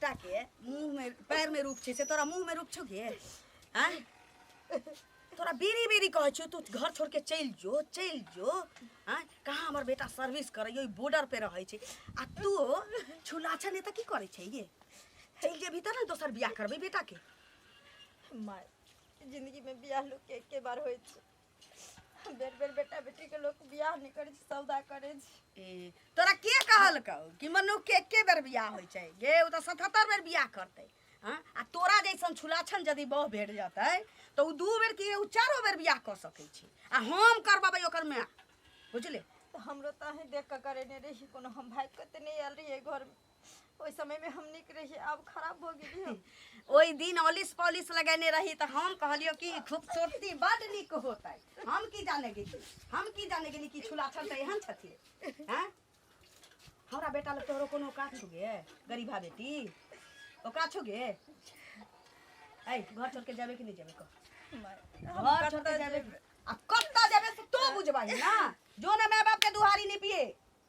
बेटा के मुंह में पैर में रूप छै से तोरा मुंह में रूप छौ गे आँय तोरा बेरी बेरी कहै छियौ तू घर छोड़ के चलि जो चलि जो आँय कहाँ हमर बेटा सर्विस करैए ओहि बॉर्डर पे रहै छै आ तू छुला छ नहि तऽ की करै छै ये चलि जेबही तऽ ने दोसर बियाह करबै बेटाके माय जिंदगी में बियाह लोग के एके बार होइ छै बेर बेर बेटा बेटी के लोग बियाह नहि करै छै सौदा करै छै ए, तोरा के कहलकौ कि मनुख के एके बेर बियाह होइ छै गे ओ तऽ 77 बेर बियाह करतै हँ आ तोरा जैसन छुलाछन यदि बह भेट जेतै तऽ ओ दू बेर की ओ चारो बेर बियाह कऽ सकै छै आ हम करबेबै ओकर माय बुझले तऽ हमरो तऽ अहीं देख कऽ करेने रही कोनो हम भागि कऽ तऽ नहि आयल रहियै घरमे ओहि समयमे हम नीक रहियै आब खराब भऽ गेली हम ओहि दिन ऑलिस पॉलिस लगेने रही तऽ हम कहलियो कि खूबसूरती बड नीक होतै हम की जाने गेली हम की जाने गेली कि छुलाछन तऽ एहन छथिन हैं हमरा बेटा लग तोहरो कोनो औकात छौ गे गरीबा बेटी औकात छौ गे ऐ घर छोड़ के जेबे कि नहीं जेबे कह घर छोड़ के जेबे आ कत्ता जेबे से तो बुझबाही ना जो ना माय बाप के दुहारी नहीं पिए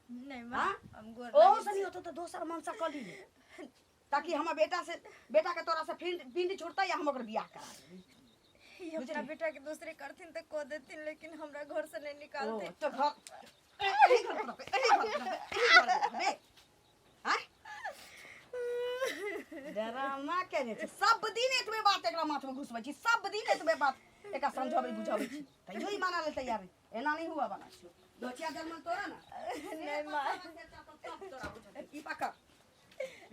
नहीं हाँ? माँ हम गोर ओहो लागै से नहीं होतो तो दोसर मनसा कऽ ली ताकि हमर बेटा से बेटा के तोरा से फिर पिंड छुटतै या हम ओकर बियाह करा देबै छी। ई अपना बेटा के दूसरे करथिन तऽ कऽ देथिन लेकिन हमरा घर से नहीं ओ निकालथिन तो घर एही घर पर रहबै, एही घर पर रहबै, एही घर पर रहबै। आँय? डरामा केने छै सब दिन एतबे बात एकरा माथ में घुसबै छी सब दिन एतबे बात एकरा समझाबै बुझाबै छी तैयो ई माना ले तैयार नहि एना नहि हुआ वाला छै दोचिया जन्मल तोरा ना नहीं माँ ई पकड़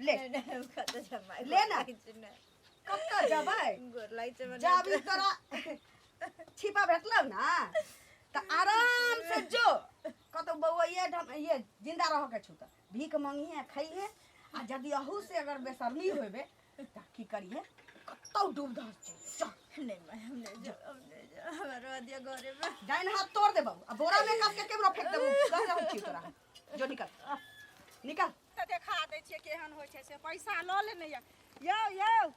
ले नहीं नहीं हम कतऽ जमाइ ले ना। नहीं कतऽ जेबै गोर लागै छै मने जाबी तोरा छिपा भेटलौ ना तऽ आराम से जो कतौ बौआ ये ढम ये जिंदा रह के छौ तऽ भीख मंगिहे खइहे आ यदि अहू से अगर बेशर्मी होबे तऽ की करिहे कतौ डूब धस चल चल नहीं माँ हम नहीं जाओ हम नहीं जाओ हमरा रह दिया घरे में डाइन हाथ तोड़ देबौ आ बोरा में कस के केमरो फेंक देबौ कह रहल छी तोरा जो निकल निकल तऽ देखा दै छियै केहन होइ छै से पैसा लऽ लेने यऽ यौ यौ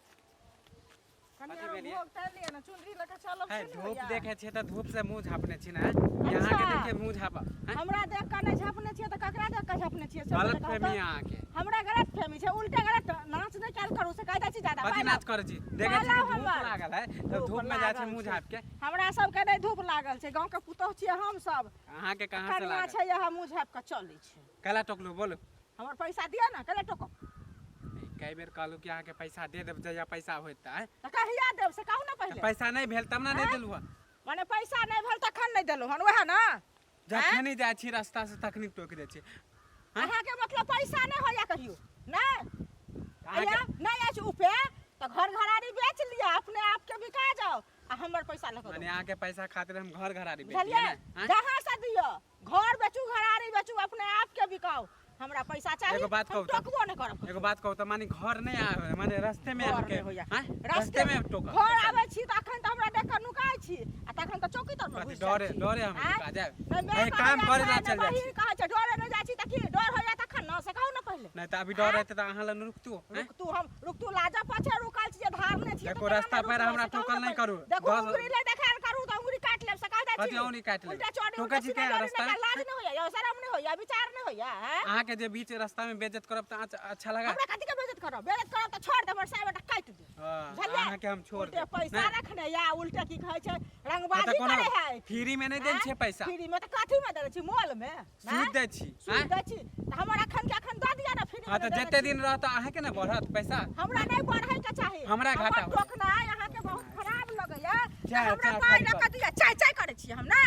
कनि कथी आरो भेल ये? भोग तारि लिअ ने चुनरी लऽ कऽ चलब है से ने धूप होइया देखे छियै तऽ धूप से मुंह झापने छी ने यहाँ के अच्छा। देख के मुंह झाप हैं? हमरा देख कऽ नहि झापने छियै तऽ ककरा देख कऽ झापने छियै से गलत पहिले कहू फहमी तऽ। अहाँके हमरा गलत फहमी छै उल्टे गलत नाच नहि कयल करू से कहि दै छी जादा कथी पाइ नाच करै छी देखे छी पाइ धूप हमर। लागल है तऽ धूप धूप में जाइ छै लागल मुंह छै। झाप के हमरा सबके नहि धूप लागल छै गाँवके पुतोहु छियै हम सब अहाँके कहाँ से कनिया लागल छै इएह मुँह झापि कऽ चलै छै कैला टोकलू बोलू हमर पैसा दिअ ने कैला टोकब कई बेर कहलू कि अहाँके पैसा दे देब जहिया पैसा होयत तऽ आँय? तऽ कहिया देब से कहू ने तऽ पहिले पैसा नहि भेल तब ने नहि देलू हँ माने पैसा नहि भेल तखन नहि देलहुँ हन उएह ने जखनी जाइ छी रास्ता से तखनी टोकि दै छी आँय? अहाँके मतलब पैसा नहि होइया कहियो नहि अहाँके आया नहि अछि उपे तऽ घर घरारी बेच लिअ अपने आपके बिका जाओ आ हमर पैसा लऽ कऽ माने दू। अहाँके पैसा खातिर हम घर घरारी बेच दियै बुझलियै ने आँय? जहाँ से दिअ घर बेचू घरारी बेचू अपने आप के बिकाओ हमरा पैसा चाही एगो बात हम कहू तऽ? टोकबो नहि करब एगो बात कहू तऽ माने घर नहि आबै माने रास्ते में घर अहाँके नहि होइया। आँय? रास्ते रास्ते में टोकब घर आबै छी तऽ अखन तऽ हमरा देख कऽ नुकाइ छी आ तखन तऽ चौकी तर कथी डरे डरे हम आँय? नुका जायब नहि माय ए, काम कहै करे ला छै, चल नहि जाइ बहिन छी कहै छै डरे नहि जाइ छी तऽ की डर होइया तखन ने से कहू ने पहिले नहि तऽ अभी डर हेतै तऽ अहाँ लग रुकतू आँय? रुकतू हम रुकतू लाजा पाछे रुकल छी जे धारने छी देखो, रास्ता पर हमरा टोकल नहि करू। देखो दस- उंगरी ले देखायल करू तऽ उंगरी काटि लेब सकाल जाइ छी कथी उंगरी काटि लेब? उल्टा चोरी टोकै उल्टा छी सीधा केना डरी रास्ता? नहि लाज नहि होइया यौ शरम नहि होइया विचार नहि होइया हैं? अहाँके जे बीच रास्ता में बेइज्जत करब तऽ अच्छा लगा हमरा कथी के बेइज्जत करब बेइज्जत करब तऽ छोड़ देब हमर साहेब बेटा काटि दे हाँ, बुझलियै अहाँके हम छोड़ उल्टे देब पैसा नहि, रखने या उल्टे की कहै छै तऽ रंगबाजी कोनो करे है फ्री में नहि दै छियै पैसा फ्री में तऽ कथी में दै छी मोल में सूद दै छी सूद आँय? दै छी तऽ हमर अखन के अखन दऽ दिअ ने फ्री हाँ में तऽ देने जते छी। दिन रहत अहाँके ने बढ़त पैसा हमरा नहि बढ़ै के चाही हमरा घाटा हमर होय। टोकनाइ अहाँके बहुत खराब लगैया तऽ चाय- हमरा चाय पाइ खाली लऽ कऽ दिअ चाय चाय करै छियै हम ने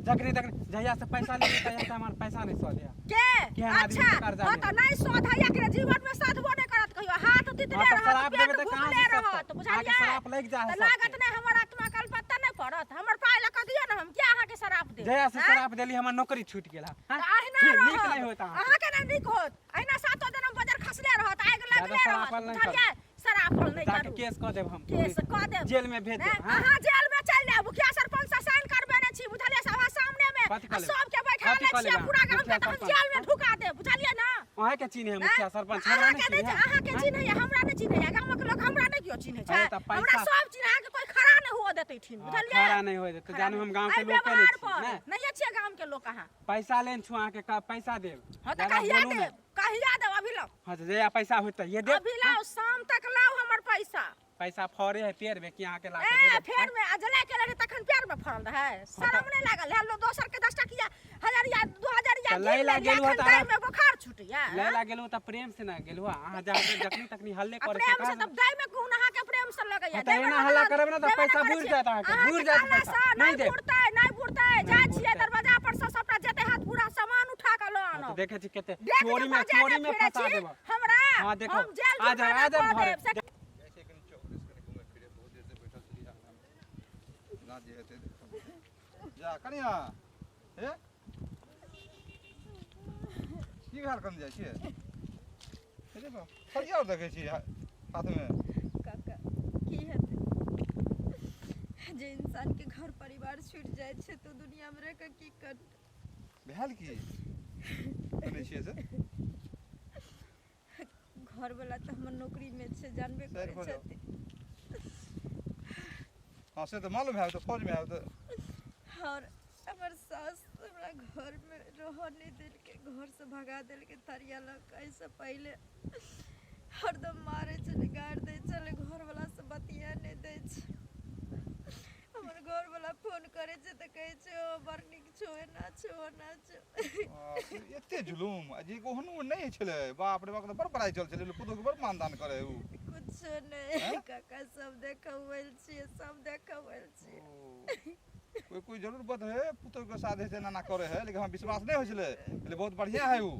जखनी तखनी जहिया से पैसा लेबै तहिया से हमर पैसा नहि सधैया के केहन आदमी अच्छा के कर्जा हाँ लेब? तऽ नहि सधैया के जीवन में सधबो नहि करत कहियो हाथ तितले हाँ तऽ रहत शराब पेट देबै तऽ कहाँ भुखले से रहत सधतै? बुझलियै अहाँके शराब लागि जाइ है तऽ लागत सबके। नहि हमर आत्मा कलपत्ता नहि पड़त हमर पाइ लऽ कऽ दिअ ने हम किया अहाँके शराब देब जहिया से आँय? शराब देली हमर नौकरी छूटि गेल हँ तऽ अहिना ठीक, नीक रहब नहि होइत अहाँके अहाँके नहि नीक होत अहिना सातो दिन हम बजर खसले रहत आगि जादा लगले रहत शराफल नहि बुझलियै शराफल नहि जाके करू केस कऽ देब हम केस कऽ देब जेल में भेज नहि, देब हाँ? अहाँ जेल में चलि जायब मुखिया सरपंच से साइन करबेने छी बुझलियै सभा सामने में कथी आ कऽ लेब? सबके बैठा कथी लै कऽ छियै लेब पूरा गाम मुखिया के तऽ हम सरपंच? जेल में ढुका देब बुझलियै ने अहाँके चिन्ह है मुखिया सरपंच हमरा अहाँके नहि नहि चिन्ह है अहाँके चिन्हैया हमरा नहि चिन्हैया गामक लोक हमरा नहि केओ चिन्है छै अरे तऽ पैसा- हमरा सब चिन्ह अहाँके कोई खड़ा नहि हुआ देतै ठिन हाँ, बुझलियै खड़ा नहीं होय देत जानू हम गांव के एहि लोग के नहीं व्यवहार छी पर ने नहीं छियै गाम के लोक अहाँ पैसा लेन छु अहाँके पैसा देब हाँ तऽ ज्यादा कहिया बोलू देब नहि। कहिया देब अभी लाउ हाँ तऽ जहिया पैसा होतै ये देब अभी लाउ शाम तक लाउ हमर पैसा पैसा फरे है पेड़ में कि अहाँके ला के ए दे देब फेर में अजला के रहे तखन प्यार में फड़ल रहे शरम नहीं लागल है लो दोसर के 10 टकिया हजारिया 2000 तऽ लै ला गेलहुँ एखन तऽ देह में बोखार छूटैया लै ला गेलहुँ तऽ प्रेम से ना गेलहुँ अहाँ जा जखनी तखनी हल्ले आ करै प्रेम छी से तब देह में कोन अहाँ के प्रेम से लगैया हाँ, तऽ एना हल्ला करबै ने तऽ पैसा बुरि जायत अहाँके, बुरि जायत पैसा। नहीं नहि देब। बुरतै नहीं बुरतै जाइ छियै बुरतै। दरवाजा पर से सबटा जते हाथ पूरा सामान उठा के लऽ हाँ, तऽ आनब देखै छी कते देख जे चोरी में बजेने चोरी में फिरै फंसा छी, देब हमरा हाँ, देखो। हम जेल आ जाओ, जुर्माना आ जाओ कऽ घरे। देब से जाइ छै कनि चौक दिस कनि घुमै फिरै बहुत देर से बैठल छलियै आराम ना जे हेतै देखब जा कनिया हे की भेल कन जाइ छियै हे देखो थरिया आओर देखै छी हाथमे काका की हेतै जे इंसान के घर परिवार छूटि जाइ छै तऽ दुनिया मे रहि कऽ की करतै भेल की सुनै छियै से घरवला तऽ हमर नौकरीमे छै जानबे सर करै भऽ जाउ। छथिन हँ से तऽ मालूम है तऽ फौजमे है तऽ और हमर सास हमरा घरमे रहऽ नहि देलकै घरसँ भगा देलकै थरिया लऽ कऽ एहिसँ पहिले हरदम मारै छलै गारि दै छलै घरवलासँ बतिया नहि दै छै हमर घरवला फोन करै छै तऽ कहै छै ओ बड़ नीक छौ एना छौ ओना छौ एते जुलूम आ जे ओहनो नहि छलै बाप रे बाप बड़ पढ़ाइ चल छलै पुतोहु के बड़ मानदान करे उ कुछो नहि हैं? काका सब देखबै छियै सब देखबै छियै ओ, कोई कोई जरूर बात है पुतोहु के साथ ऐसे एना करे है लेकिन हमरा विश्वास नहि होइ छलै लेकिन बहुत बढ़िया है उ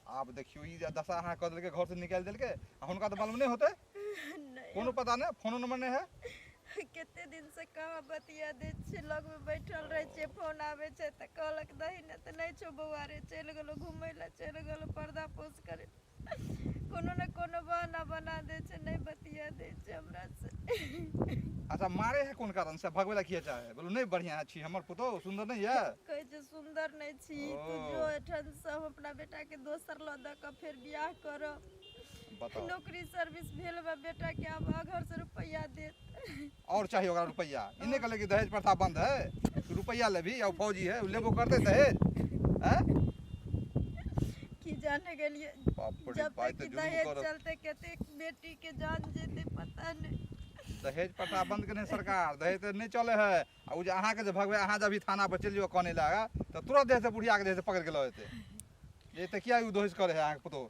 आब देखियौ ई जे दशा अहाँ कऽ देलकै घर से निकालि देलकै आ हुनका तऽ मालूम नहि होतै नहि कोनो पता नहि फोनो नंबर नहि है कते दिन से कहाँ बतिया दै छियै लगमे बैठल रहै छियै फोन आबै छै तऽ कहलक दही ने तऽ नहि छौ बौआ रे चलि गेलौ घुमै लए चलि गेलौ पर्दा पोस करे कोनो ने कोनो बहाना बना दै छै नहि बतिया दै छै हमरा से अच्छा मारे है कोन कारण से भगबै लए किया चाहे बोलू नहि बढ़िया छी हमर पुतोहु सुन्दर नहि यऽ कहै छै सुन्दर नहि छी तू ओ। जो एठन से हम अपना बेटाके दोसर लऽ दऽ कऽ फेर बियाह करब बताउ नौकरी सर्विस भेल बा बेटा के आब घर से रुपया देत और चाहिए ओकरा रुपैआ ई नहि कहले कि दहेज प्रथा बंद है तू रुपैआ लेबही या ओ फौजी है ओ लेबो करतै दहेज हैं की जाने गेलिए बाप रे जब बाप, तक तऽ कि जुल्म दहेज करत। चलते कते बेटी के जान जेते पता नहीं दहेज प्रथा बंद केने सरकार दहेज तऽ नहि चले है आ ओ जे अहाँके जे भगबै अहाँ जे अभी थाना पर चलि जेबै कने लए तऽ तुरंत जे है से बुढ़िया के जे है से पकड़ि के लऽ जेतै जे तऽ किया ओ दहेज करे है अहाँके पुतोह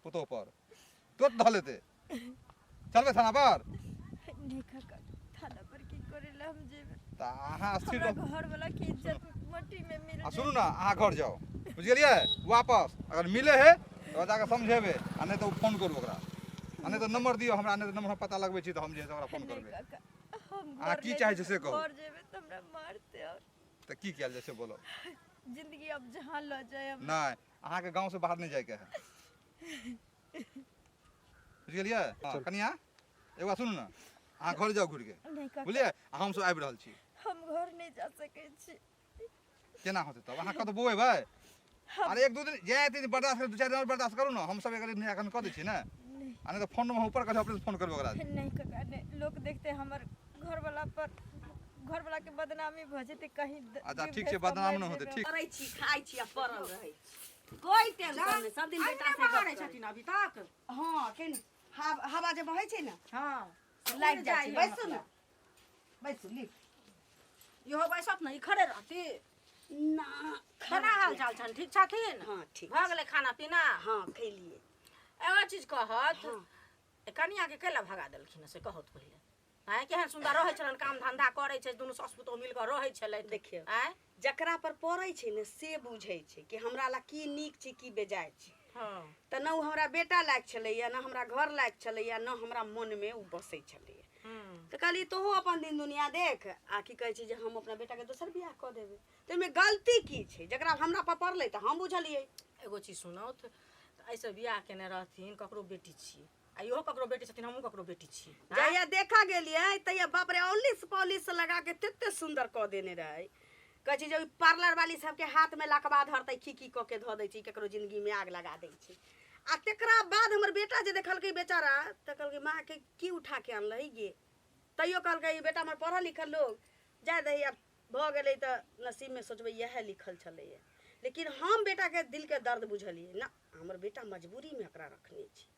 पुतोह पर तुरंत धऽ लेतै चलबै थाना पर नहीं काका थाना पर की करे ला हम जेबे तऽ अहाँ स्थिर हमरा रहू घर वाला के इज्जत मट्टी में मिल आ सुनू ने अहाँ घर जाउ बुझि गेलियै वापस अगर मिले है तऽ जाकऽ समझेबै आ नहि तऽ ओ फोन करू ओकरा आ नहि तऽ नंबर दियौ हमरा नहि तऽ नंबर हम पता लगबै छी तऽ हम जे है से ओकरा फोन नहीं करबै काका हम अहाँ घर की नहि चाहै छी जेबै, से कहू। घर जेबै तऽ हमरा मारते और तऽ की कयल जाय से बोलो जिंदगी अब जहाँ लऽ जाए हम नहि अहाँके गाँवसँ बाहर नहि जाइके है बुझि गेलियै हँ कनिया एगो बात सुनू ने अहाँ घर जाउ घुरिके नहीं काका बुझलियै आ हमसब आबि रहल छी हम घर नहीं जा सकै छी केना होतै तब अहाँ कतऽ बौएबै अरे एक दू दिन जाए दिन बर्दाश्त करू दू चारि दिन आओर बर्दाश्त करू ने हमसब एकर निराकरण कऽ दै छी ने नहीं आ नहि तऽ फोन नंबर ऊपर कऽ अपने फोन करबै ओकरा नहीं काका नहीं लोग देखते हमर घर वाला पर घर वाला के बदनामी भऽ जेतै कहीं अच्छा जीव ठीक छै भेज कऽ बदनाम मरि नहि होतै जेबै। ठीक करै छी खाइ छी आ पड़ल रहै छी कोई टेंशन नहि सब दिन बेटा से गप बहारै करै। छथिन अभी तक हँ केन हवा जे बहै छै ने हँ से लागि जाइ छै उड़ि बैसू ने बैसू ली इहो बैसत ने ई खड़े रहती ना केना हाल चाल छनि ठीक छथिन हँ ठीक भऽ गेलै खाना पीना हँ खेलियै एगो चीज कहत हँ। कनियाके कैला भगा देलखिन से कहत पहिले आँय केहन सुन्दर रहै छलनि काम धंधा करै छै दुनू सासु पुतोहु मिल कऽ रहै छलै देखियौ आँय जकरा पर पड़ै छै ने से बुझै छै कि हमरा ला की नीक छै की बेजाय छै हँ तऽ ने ओ हमरा बेटा लायक छलैया ने हमरा घर लायक छलैया ने हमरा मनमे ओ बसै छलैया तऽ कहलियै तोहू अपन दिन दुनिया देख आ की कहै छै जे हम अपना बेटाके दोसर बियाह कऽ देबै तऽ ओहिमे गलती की छै जकरा हमरा पर पड़लै तऽ हम बुझलियै एगो चीज सुनौथ तऽ एहिसँ बियाह केने रहथिन ककरो बेटी छियै आ इहो ककरो बेटी छथिन हमहूँ ककरो बेटी छी जहिया देखा गेलियै तहिया बाप रे औलिस पॉलिस लगा के तते सुंदर कऽ देने रहै कहै छै जे ओहि पार्लर वाली सबके हाथमे लकवा धरतै की की कऽ के धऽ दै छै ककरो जिंदगीमे आग लगा दै छै आ तकरा बाद हमर बेटा जे देखलकै बेचारा तऽ कहलकै माँ के की उठा के अनलही गे तैयो कहलकै ई बेटा हमर पढ़ल लिखल लोक जाय दही आब भऽ गेलै तऽ नसीबमे सोचबै इएह लिखल छलैए लेकिन हम बेटाके दिलके दर्द बुझलियै ना हमर बेटा मजबूरीमे एकरा रखने छै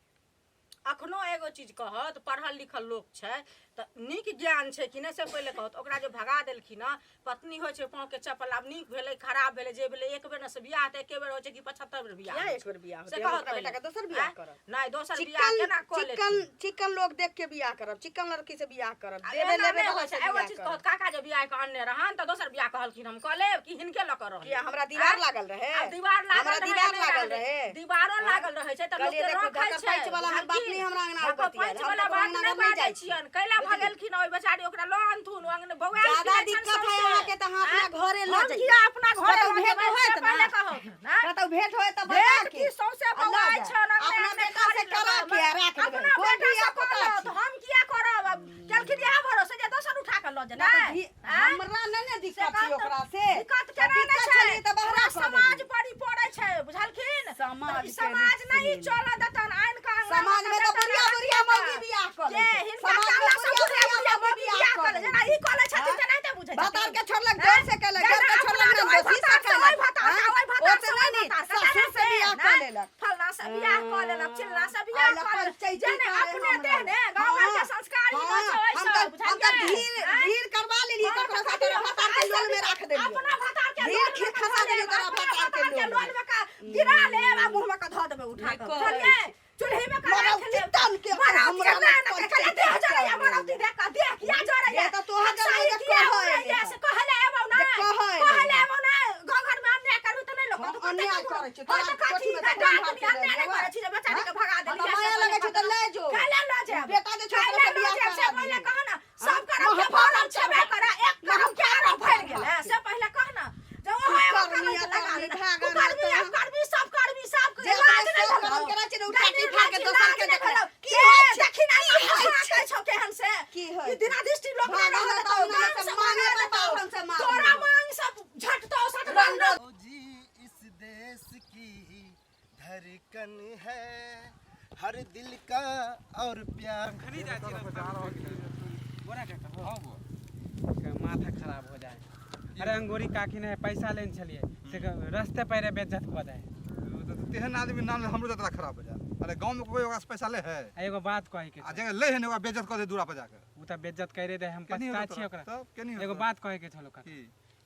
अखनो एगो चीज कहत पढ़ल लिखल लोक छै तऽ नीक ज्ञान छै कि नहि से पहिले कहत ओकरा जे भगा देलखिन हँ पत्नी होइ छै पाँवके चप्पल आब नीक भेलै खराब भेलै जे भेलै एक बेर ने से बियाह तऽ एके बेर होइ छै कि 75 बेर बियाह किया होइ एक बेर बियाह से होतै हम कहत ओकरा पहिले बेटाके दोसर बियाह आँय? करब नहि दोसर बियाह चिकन केना कऽ चिकन लेथिन चिकन लोग देख के बियाह करब चिकन लड़की से बियाह करब आ देवे एना लेवे नहि वाला होइ से छै एगो बियाह चीज करब कहत काका जे बियाह कऽ अनने रहन तऽ दोसर बियाह कहलखिन हम कऽ लेब कि हिनके लऽ कऽ रहब किया हमरा दीवार लागल रहे आब दीवार लागल हमरा रहै दीवार नहि लागल रहै। रहे दीवारो लागल रहै छै तऽ लोक कहलियै के देखो रखै ढकर छै पैंच वाला हमर बाप नहि हमरा अंगना ढकर बतियाएल, पैंच हम वाला ककरो बात अंगना नहि नहि बाजै जाइ छी। छियनि कैला भगेलखिन ओहि बेचारी ओकरा लऽ अनथुन ओ अंगने बौआएल ज्यादा फिरै छनि दिक्कत है सौंसे। अहाँके तऽ अहाँ अपना घरे लऽ हम जइयौ। किया अपना घरे कतौ लऽ भेंट जेबै से होयत पहिले ना? कहू ना? कतौ भेंट होय तऽ बता भेंट के की सौंसे आ लऽ बौआइ जायब। छनि अंगने अपना अंगने बेटा से खाली करा लऽ के आ राख देबै अपना कोन बेटा धिया से पुता कहलहुँ छी? तऽ हम किया करब आब केलखिन इएह भरोसे जे दोसर उठा कऽ लऽ ना जेतै तऽ आँय? हमरा नहि ने से दिक्कत छै कहत ओकरा से दिक्कत तऽ केना नहि दिक्कत छै छलियै तऽ बहरा पूरा कऽ समाज देलियै। पर ई पड़ै छै बुझलखिन समाज तऽ ई के समाज रिक्स नहि लेने। चलऽ देतन आनि कऽ अंगना समाज में तऽ देतन, बुढ़िया बुढ़िया राखि मौगी देतन। बियाह कऽ जे लै छै। हिनका समाज में कहला से बुढ़िया बुढ़िया बुढ़िया बुढ़िया मौगी मौगी बियाह बियाह कऽ कऽ लै लै जेना ई कऽ लै छथिन हाँ? तेनाहिते बुझै भतार छथिन के छोड़लक हैं? जोर से केलक जेना जोर के अपना छोड़लक तऽ ओहि ननदोसी से भतार से ओहि केलक भतार से हाँ? ओहि भतार ओते से नहि ओहि ने भतार से ससुर से तेनाहिते, बियाह कऽ ने? लेलक फलना से बियाह कऽ लेलक चिल्ला से बियाह आइ लऽ कऽ लेलक पंचैती जेने करे अपने हमरा। देह ने गाँव घर के हाँ, संस्कार ही हाँ, नहि छै ओहि हम सब तऽ हम तऽ बुझलियै भीड़ हैं? भीड़ करवा लेलियै हाँ, ककरो तऽ साथे कथी भतार के लोल में राख देलियै अपना भतार के भीड़ लोल खीर में खसा धऽ देलियै लेब, तोरा अपना भतार के भतार के लोल लोल में का गिरा लेब आ मुँह में का धऽ देबै उठा कऽ कहै बुझलियै चूल्ही में का राख मरौती लेब तन के मरौती हमरा के ना लग ना देह जरैया मरौती देख कऽ देह किया जरैया जे तऽ तोहर सही जरैया किया कहै उड़ैया एलै से कहले एबौ ना जे कहै एलै। कहले एबौ ना गाँव घर में अन्याय करबी तऽ नहि लोक हम कहतौ, कते अन्याय ककरो। करै छी, हाँ, तोरा तऽ कथी कोठीमे नहि तऽ डाक हम भी अन्याय नहि देबै। करै छी जे बेचारी के भगा हाँ? देलियै हमरा माया से लगै छै तऽ पहिले ले जो। कैले लऽ जायब बेटा जे छौ कैले ओकरा से लऽ बियाह जायब से करा पहिले दिही। कह ना सब करम के महफा भरल छेबे करे एक करम के आरो भरि गेल है से पहिले कह ना जे ओहो एगो कुकर्मी कलंक लगा अकर्मी लेने। भागल कुकर्मी रहतौ। अपकर्मी सब कर्मी सब जे लाज अपने नहि सब भेलौ। करम के रहै छै ने, उठा के नहि फाड़ के लाज दोसर के नहि देखै। भेलौ। की के होइ छै? देखी ना की होइ हँसा छै? कै छौ केहन से की होइ ई दिनादृष्टि लोक नहि भागल रहऽ रहतौ, देतौ, ना गाम से से मांगे भगा पर देतौ। बाभन से मांग। तोरा मांग सब झटतौ सटतौ रंग जी इस देश की धड़कन है हर दिल का और प्यार खनी जाइ छी रास्ता बोरा के कहो के माथा खराब हो जाए अरे अंगूरी काकी ने पैसा लेने छलिए से रस्ते पैरे बेइज्जत कऽ दे तेहन आदमी नाम ले हमरो जतरा खराब हो जाए अरे गाँव में कोई ओकरा से पैसा ले है आ एगो बात कहे के आ छै जगह ले है ने ओकरा बेइज्जत कऽ दे दूरा पर जाके उ तऽ बेइज्जत करे दे हम केनी पछता होतौ छियै तोरा? ओकरा तब केनी एगो होतौ? बात कहे के छलो काका की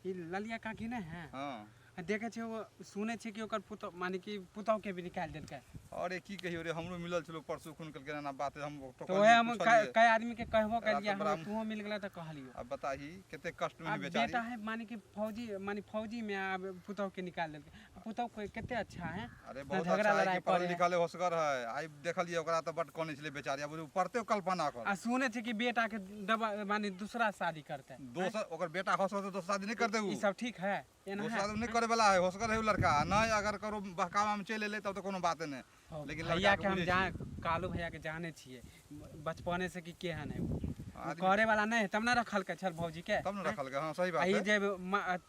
ई ललिया काकी ने है हाँ आ देखे छियै ओ सुनै छियै कि ओकर पुतोह माने कि पुतोह के भी निकालि देलकै अरे की कहियो रे हमरो मिलल छलो परसू खून कल एना बात हम तऽ वएह हम पुछलियै। कई आदमी के कहबो एकरा कलियै तऽ बड़ा हमरा तूहो मिल गेला तऽ कहलियो अब बताही कते कष्ट में आब बेचारी बेटा है माने कि फौजी माने फौजी में आब पुतोह के निकाल देलकै आ पुतोह कोई कते अच्छा है अरे ना बहुत झगड़ा अच्छा है लड़ाई कि पढ़ल करे है। लिखल है होशगर है आई देखलिए ओकरा तऽ बड कनै छलै बेचारी आब पढ़ते कल्पना कर आ सुनै छै कि बेटा के दबा माने दूसरा शादी करतै दोसर ओकर बेटा होशगर तऽ दोसर शादी नहि करतै उ ई सब ठीक है एना दोसर है शादी नहि करे वाला है होशगर है उ लड़का आ नहि अगर करो बहकावा में चलि एलै तब तऽ कोनो बात नहि लेकिन भैया लड़का के के हम बुझै जान कालू भैया के जाने छियै बचपने से कि केहन है उ। उ आदमी- करे वाला नहीं है तब ना रखलकै छल भौजी के तब ने रखलकै हाँ सही आ बात ई है जे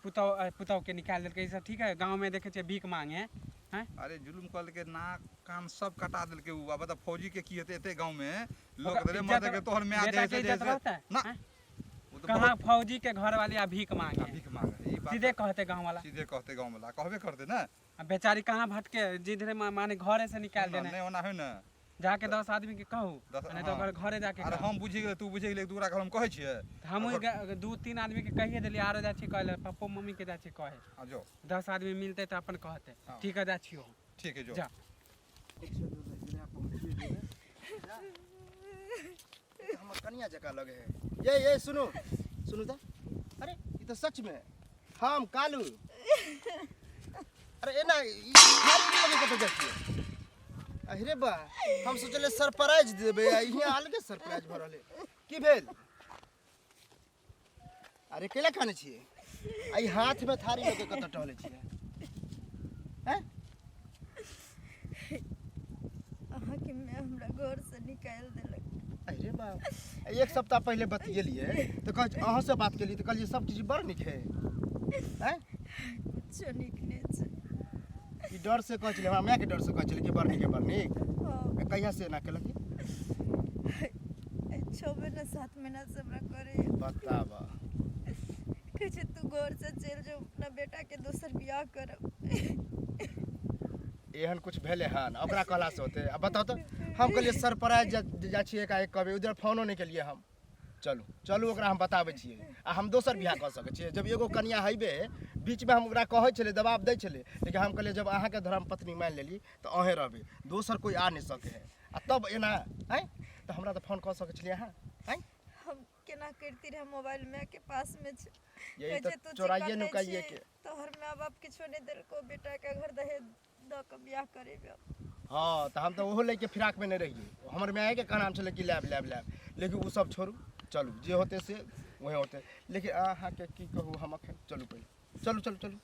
पुतौह पुतौह के निकालि देलकै ई सब ठीक है गाँव में देखे छियै भीख मांगे हैं अरे जुलुम कहलकै नाक कान सब कटा देलकै उ आब बता फौजी के की हेतै एते गाँव में लोक ओकरा रे इज्जत मरतै के तोहर माय बेटा जे के से इज्जत जे रहतै ना हैं? उ तऽ कहाँ बहुत फौजी के घर वाली आ भीख मांगे भीख मांगे ई बात सीधे कहते गाँव वाला सीधे कहते गाँव वाला कहबे करते ने आ बेचारी कहाँ भटके जिधरे माने घरे से निकाल देने नहीं ओना है ने जाके 10 आदमी के कहू नहीं तो हाँ। ओकर घरे जाके अरे कहू। हम बुझि गेलै तू बुझि गेलै दूरा घर हम कहै छियै हम 2-3 आदमी के कहिए देलियै आरो जाइ छी कहै लए पप्पो मम्मी के जाइ छी कहे आ जो 10 आदमी मिलते तऽ अपन कहते हाँ। ठीक है जाइ छियो ठीक है जो जा हमर कनिया जकाँ लगे है ये ये सुनू सुनू तऽ अरे ई तऽ सच में हम कालू अरे एना ई थारी नहि लगे कतऽ जाइ छियै अरे बा हम सोचले सरप्राइज देबै आ हियाँ अलगे सरप्राइज भऽ रहलै की भेल अरे केला खाने छियै आ ई हाथमे थारी लऽ के कतऽ टहलै छियै हैं अहाँके माय हमरा घरसँ निकालि देलक अरे बाप एक सप्ताह पहिले बतियेलियै तऽ कहै अहाँसँ बात केलियै तऽ कहलियै सब चीज बड़ नीक है हैं कुछो नीक नहि छै ई डर से कहै छलै हमरा मायके डर से कहै छलै कि बड़ नीक है बड़ नीक हँ कहिया से एना केलक एहि 6 महीना 7 महीना से हमरा करैए। बताबऽ। कहै छै तू घर से चलि जो, अपना बेटा के दोसर बियाह करब। एहन कुछ भेलै हन ओकरा कहलासँ होतै? आ बताउ तऽ, हम कहलियै सरप्राइज जाइ छियै एकाएक कहबै, उधर फोनो नहि केलियै हम। चलू चलू, ओकरा हम बताबै छियै आ हम दोसर बियाह कऽ सकै छियै जब एगो कनिया हेबे। बीचमे हम ओकरा कहै छलियै, दबाव दै छलियै, लेकिन हम कहलियै जब अहाँके धर्म पत्नी मानि लेली तऽ अहेँ रहबै, दोसर कोइ आ नहि सकै है। आ तब एना आँय, तऽ हमरा तऽ फोन कऽ सकै छलियै अहाँ आँय? हम केना करती रहे, मोबाइल माय के पास में छै। यही कहै तऽ छै तू चोराइए चिकन नहि नुकाइए छी के। तोहर माय बाप किछो नहि देलको बेटा के, घर दहेज दऽ कऽ बियाह करेबै। हँ, तऽ हम तऽ ओहो लैके फिराकमे नहि रहियै। हमर मायके कहनाम छलै कि लायब लायब लायब, लेकिन ओ सब छोड़ू, चलू, जे होतै से वएह होतै। लेकिन अहाँके की कहू हम अखन, चलू पहिले, चलू चलू चलू।